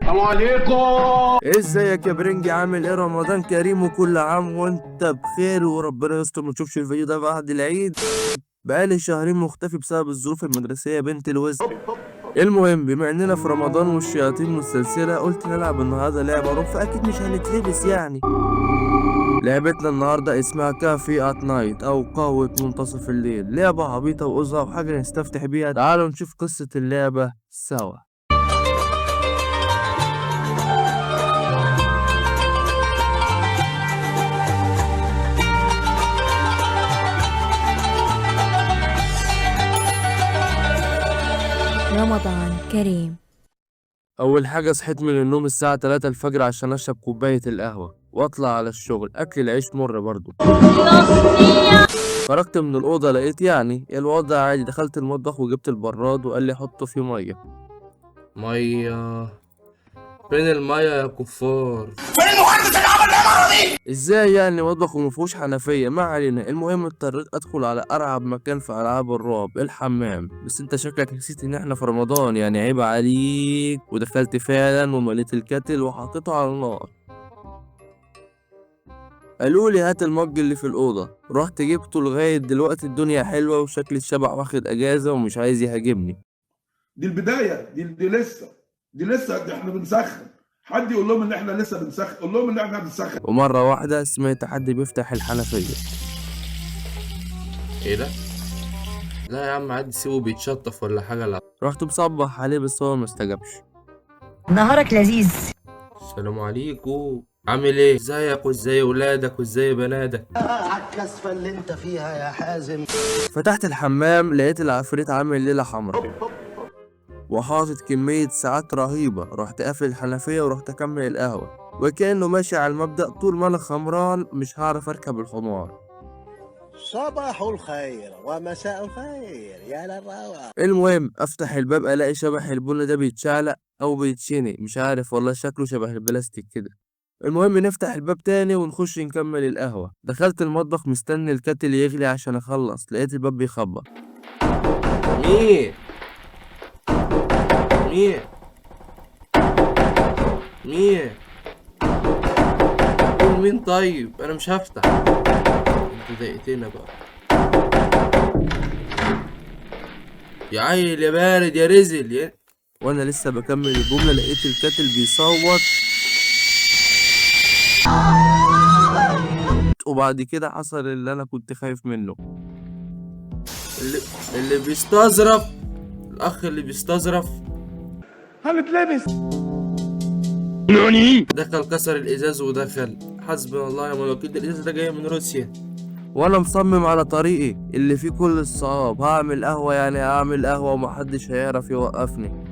السلام عليكم. ازيك يا برنجي، عامل ايه؟ رمضان كريم وكل عام وانت بخير، وربنا يستر ما تشوفش الفيديو ده بعد العيد. بقالي شهرين مختفي بسبب الظروف المدرسية بنت الوزن. المهم بما اننا في رمضان والشياطين متسلسلة، قلت نلعب النهارده لعبة رعب، فاكيد مش هنتلبس يعني. لعبتنا النهارده اسمها Coffee at Night او قهوة منتصف الليل، لعبة عبيطة وقزة وحاجة نستفتح بيها. تعالوا نشوف قصة اللعبة سوا. رمضان كريم. أول حاجة صحيت من النوم الساعة 3 الفجر عشان أشرب كوباية القهوة وأطلع على الشغل، أكل العيش مر برضو. خرجت من الأوضة لقيت يعني الوضع عادي، دخلت المطبخ وجبت البراد وقال لي حطه فيه مية. مية؟ فين المية يا كفار؟ فين المهندس اللي عمل العمارة دي؟ ازاي يعني مطبخ ومفيهوش حنفية؟ ما علينا. المهم اضطريت ادخل على ارعب مكان في العاب الرعب، الحمام. بس انت شكلك نسيت ان احنا في رمضان، يعني عيب عليك. ودخلت فعلا ومليت الكتل وحطيته على النار. قالوا لي هات المج اللي في الأوضة، رحت جبته. لغاية دلوقتي الدنيا حلوة وشكل الشبح واخد أجازة ومش عايز يهاجمني. دي البداية، دي لسه دي احنا بنسخن. حد يقول لهم ان احنا لسه بنسخن، قول لهم ان احنا بنسخن. ومرة واحدة سمعت حد بيفتح الحنفية. ايه ده؟ لا يا عم عادي سيبه بيتشطف ولا حاجة. لا رحت مصبح عليه بس هو ما استجابش. نهارك لذيذ. السلام عليكم، عامل ايه؟ ازيك وازاي ولادك وازاي بنادك؟ على الكسفة اللي انت فيها يا حازم. فتحت الحمام لقيت العفريت عامل ليلة حمراء وحاطط كمية ساعات رهيبة. رحت قافل الحنفية ورحت أكمل القهوة، وكأنه ماشي على المبدأ طول ما أنا خمران مش هعرف أركب الحمار. صباح الخير ومساء الخير يا للروعة. المهم أفتح الباب ألاقي شبح البن ده بيتشعلق أو بيتشني، مش عارف والله شكله شبه البلاستيك كده. المهم نفتح الباب تاني ونخش نكمل القهوة. دخلت المطبخ مستني الكتل يغلي عشان أخلص، لقيت الباب بيخبط. مين؟ مين؟ مين؟ قول مين؟ طيب انا مش هفتح، انتوا ضايقتنا بقى يا عيل يا بارد يا رزل يا. وانا لسه بكمل الجملة لقيت الكتل بيصوت، وبعد كده حصل اللي انا كنت خايف منه. اللي بيستظرف، الاخ اللي بيستظرف هنتلبس. دخل كسر الازاز ودخل. حسبنا الله ونعم الوكيل، ده الازاز ده جاي من روسيا. وانا مصمم على طريقي اللي فيه كل الصعاب، هعمل قهوة يعني هعمل قهوة ومحدش هيعرف يوقفني.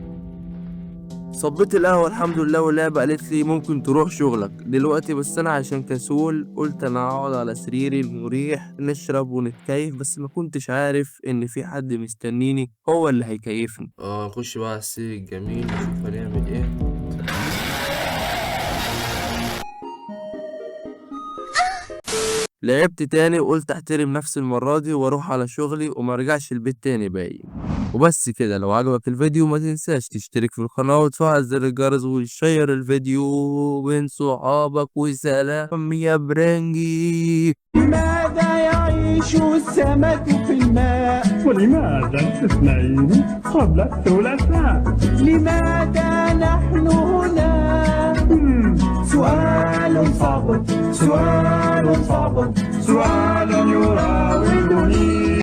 صبيت القهوة الحمد لله، واللعبة قالت لي ممكن تروح شغلك دلوقتي، بس انا عشان كسول قلت انا هقعد على سريري المريح نشرب ونتكيف، بس ما كنتش عارف ان في حد مستنيني هو اللي هيكيفني. نخش بقى على السرير الجميل نشوف هنعمل ايه. لعبت تاني وقلت احترم نفسي المرة دي واروح على شغلي وما ارجعش البيت تاني باين. وبس كده. لو عجبك الفيديو ما تنساش تشترك في القناة وتفعل زر الجرس وتشير الفيديو بين صحابك. وسلام يا برنجي. لماذا يعيش السمك في الماء؟ ولماذا الاثنين قبل الثلاثاء؟ لماذا نحن هنا؟ سؤال صعب، سؤال صعب، سؤال يراوغ.